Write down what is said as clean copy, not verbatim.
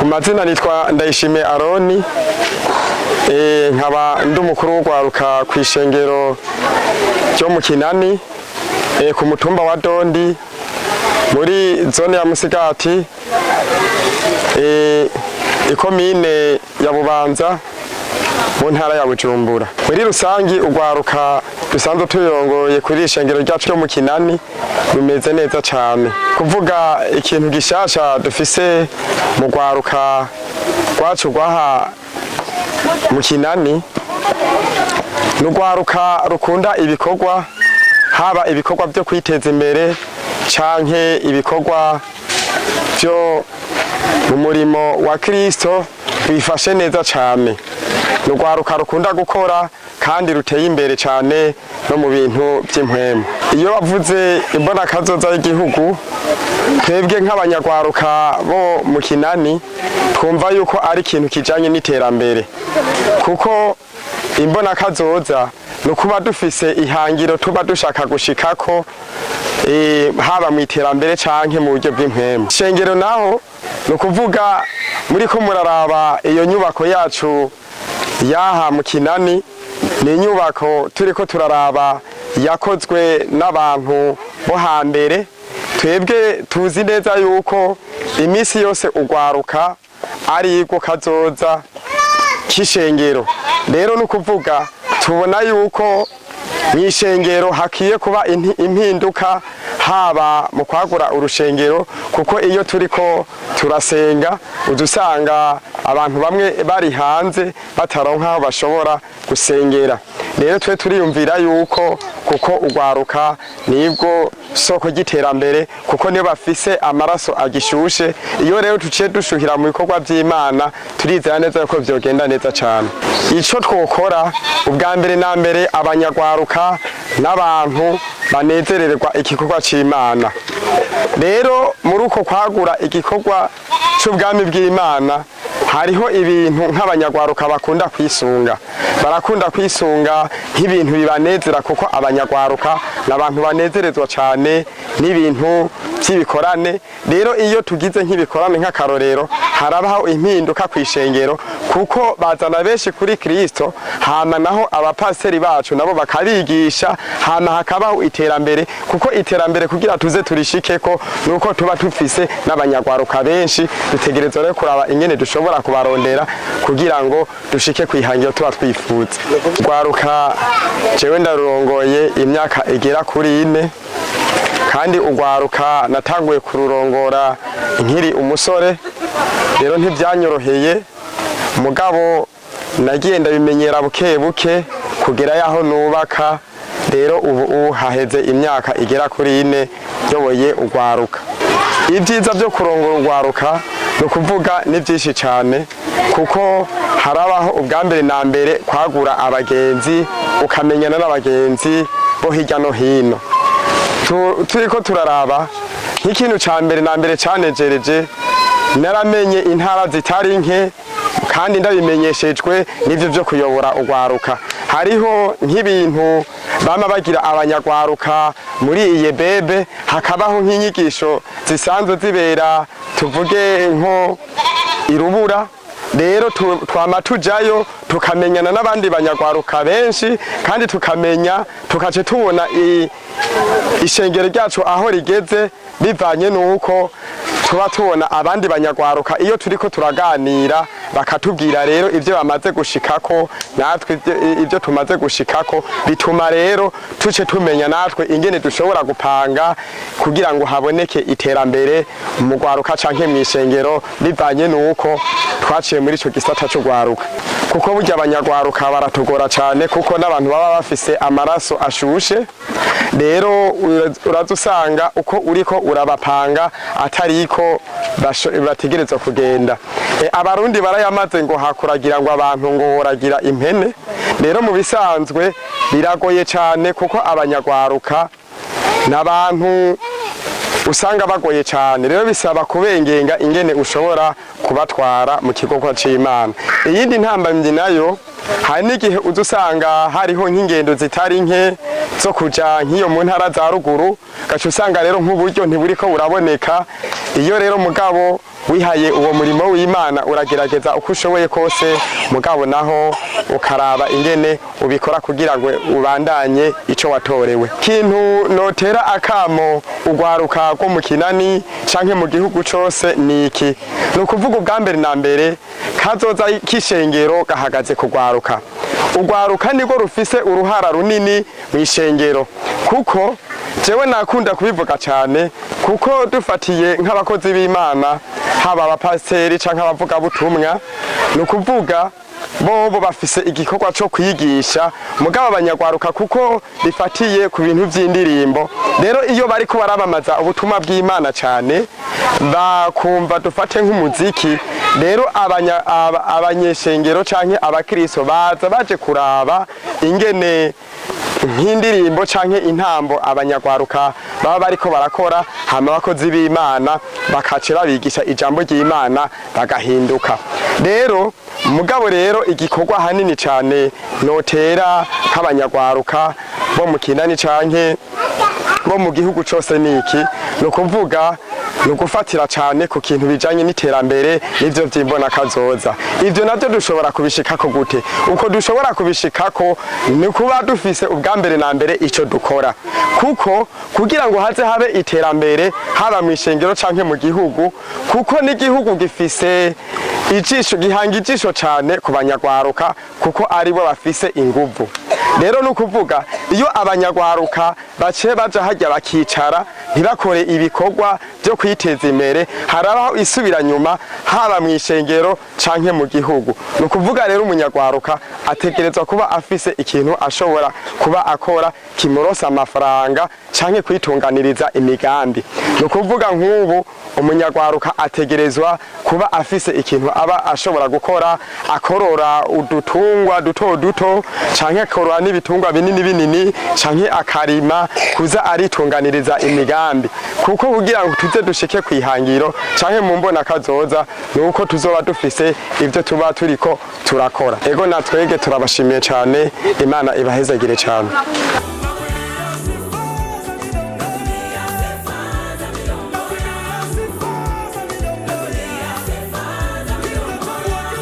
Ku mazina nitwa Ndayishimiye Aroni, nkaba ndi umukuru w'urwaruka ku ishengero ryo mu Kinani, ku mutumba wa Dondi, muri zone ya Musigati, ikomine ya Bubanza, mu ntara ya Bujumbura. Muri rusangi, urwaruka dusanzwe turongoye kuri ishengero ryacu ryo mu Kinani rumeze neza cane. Kuvuga ikintu gishasha dufise mu rwaruka rwacu rwaha mu Kinani, ni urwaruka rukunda ibikorwa, haba ibikorwa byo kwiteza imbere canke ibikorwa byo mu murimo wa Kristo. Bifashe neza cane. Ni urwaruka rukunda gukora kandi ruteye imbere cane no mu bintu vy'impwemu. Iyo bavuze imbonakazoza y'igihugu, twebwe nk'abanyarwaruka bo mu Kinani twumva yuko ari ikintu kijanye n'iterambere, kuko imbonakazoza ni ukuba dufise ihangiro tuba dushaka gushikako, haba mu iterambere canke mu buryo bw'impwemu. Shengero naho ni ukuvuga, muriko muraraba iyo nyubako yacu yaha mu Kinani, ni inyubako turiko turaraba yakozwe n'abantu bo hambere. Twebwe tuzi neza yuko iminsi yose urwaruka ari rwo kazoza k'ishengero. Rero ni ukuvuga tubona yuko mw'ishengero hakwiye kuba impinduka, haba mu kwagura urushengero, kuko iyo turiko turasenga udusanga abantu bamwe bari hanze bataronka aho bashobora gusengera. Rero twe turiyumvira yuko, kuko urwaruka nibwo soko ry'iterambere, kuko niyo bafise amaraso agishushe, iyo rero tuciye dushuhira mu bikorwa vy'Imana, turizera neza yuko vyogenda neza cane. Ico twokora ubwa mbere na mbere, abanyarwaruka n'abantu banezererwa igikorwa c'Imana. Rero muri uko kwagura igikorwa c'ubwami bw'Imana, hariho ibintu nk'abanyarwaruka bakunda kwisunga. Barakunda kwisunga nk'ibintu bibanezera, kuko abanyarwaruka ni abantu banezerezwa cyane n'ibintu by'ibikorane. Rero iyo tugize nk'ibikorane, nk'akarorero, harabaho impinduka ku ishengero, kuko bazana benshi kuri Kristo. Hama naho abapasiteri bacu nabo bakabigisha, hama hakabaho iterambere, kuko iterambere kugira tuze turishikeko nuko tuba tufise n'abanyarwaruka benshi. Dutegerezwa rero kuraba ingene dushobora kubarondera kugira ngo dushike kwihangiro tuba twifuza. Rwaruka jewe ndarurongoye imyaka igera kuri 4, kandi urwaruka natanguye kururongora nkiri umusore. Rero ntibyanyoroheye, mugabo nagiye ndabimenyera buke buke kugera yaho nubaka. Rero ubu haheze imyaka igera kuri 4 nyoboye urwaruka. Ibyiza byo kurongora urwaruka ni ukuvuga ni byinshi cyane, kuko harabaho ubwa mbere na mbere kwagura abagenzi, ukamenyana n'abagenzi bo hirya no hino. Turiko turaraba nk'ikintu ca mbere na mbere canejereje, naramenye intara zitari nke, kandi ndabimenyeshejwe n'ivyo vyo kuyobora urwaruka. Hariho nk'ibintu bama bagira abanyarwaruka muri iye bebe, hakabaho nk'inyigisho zisanzwe zibera, tuvuge nko irubura. Rero twama tujayo, tukamenyana n'abandi banyarwaruka benshi, kandi tukamenya, tukace tubona ishengero ryacu aho rigeze, bivanye n'uko tuba tubona abandi banyarwaruka iyo turiko turaganira, bakatubwira rero ibyo bamaze gushikako, natwe ibyo tumaze gushikako. Bituma rero tuce tumenya natwe ingene dushobora gupanga kugira ngo haboneke iterambere mu rwaruka canke mw'ishengero, bivanye n'uko twaciye muri ico gisata c'urwaruka. Kuko burya abanyarwaruka baratugora cane, kuko n'abantu baba bafise amaraso ashushe. Rero uraza usanga uko uriko urabapanga atariko bategerezwa kugenda. Abarundi barayamaze ngo hakuragira ngo abantu ngo woragira impene. Rero mu bisanzwe biragoye cane, kuko abanyarwaruka n'abantu usanga bagoye cyane. Rero bisaba kubengenga ingene ushobora kubatwara mu kigo c'Imana. Iyindi ntambamyi nayo Hari n'igihe uza usanga hariho nk'ingendo zitari nke zo kuja nk'iyo mu ntara za ruguru, gaca usanga rero nk'uburyo ntiburiko buraboneka. Iyo rero mugabo wihaye uwo murimo w'Imana, uragerageza uko ushoboye kose, mugabo naho ukaraba ingene ubikora kugira ngo ubandanye ico watorewe. Kintu notera akamo ugwaruka rwo mu Kinani canke mu gihugu cose ni iki: ni ukuvuga ubwa mbere na mbere, kazoza k'ishengero gahagaze kugwaruka. Ugwaruka nirwo rufise uruhara runini mu ishengero, kuko jewe nakunda kubivuga cyane, kuko dufatiye nk'abakozi b'Imana, haba abapasiteri canke abavugabutumwa, ni ukuvuga bobo bafise igikorwa co kwigisha, mugabo abanyagwaruka, kuko bifatiye ku bintu vy'indirimbo, rero iyo bariko barabamaza ubutumwa bw'Imana cyane, bakumva dufate nk'umuziki, rero abanyeshengero canke abakristo baza baje kuraba ingene nk'indirimbo canke intambo abanyagwaruka baba bariko barakora, hama abakozi b'Imana bakaca babigisha ijambo ry'Imana, bagahinduka. Rero mugabo rero igikorwa hanini cane notera nk'abanyagwaruka bo mu Kinani canke bo mu gihugu cose niki: ni ukuvuga ni ugufatira cane ku kintu bijanye n'iterambere n'ivyo vy'imbona kazoza. Ivyo navyo dushobora kubishikako gute? Uko dushobora kubishikako ni kuba dufise ubwa mbere na mbere ico dukora, kuko kugira ngo haze habe iterambere, haba mu ishengero canke mu gihugu, kuko n'igihugu gifise ijisho, gihanga ijisho cane ku banyagwaruka, kuko aribo bafise inguvu. Rero ni ukuvuga iyo abanyagwaruka baciye baja hajya bakicara, ntibakore ibikorwa byo kwiteza imbere, harabaho isubiranyuma, haba mu ishengero canke mu gihugu. Ni ukuvuga rero umunyagwaruka ategerezwa kuba afise ikintu ashobora kuba akora kimurosa amafaranga canke kwitunganiriza imigambi. Ni ukuvuga nk'ubu umunyagwaruka ategerezwa kuba afise ikintu aba ashobora gukora, akorora udutungwa duto duto canke akorora n'ibitungwa binini binini, canke akarima, kuza aritunganiriza imigambi, kuko kugira ngo tuze dushike kwihangiro canke mu mbona kazoza, ni uko tuzoba dufise ivyo tuba turiko turakora. Ego, natwege turabashimiye cane, Imana ibahezagire cane.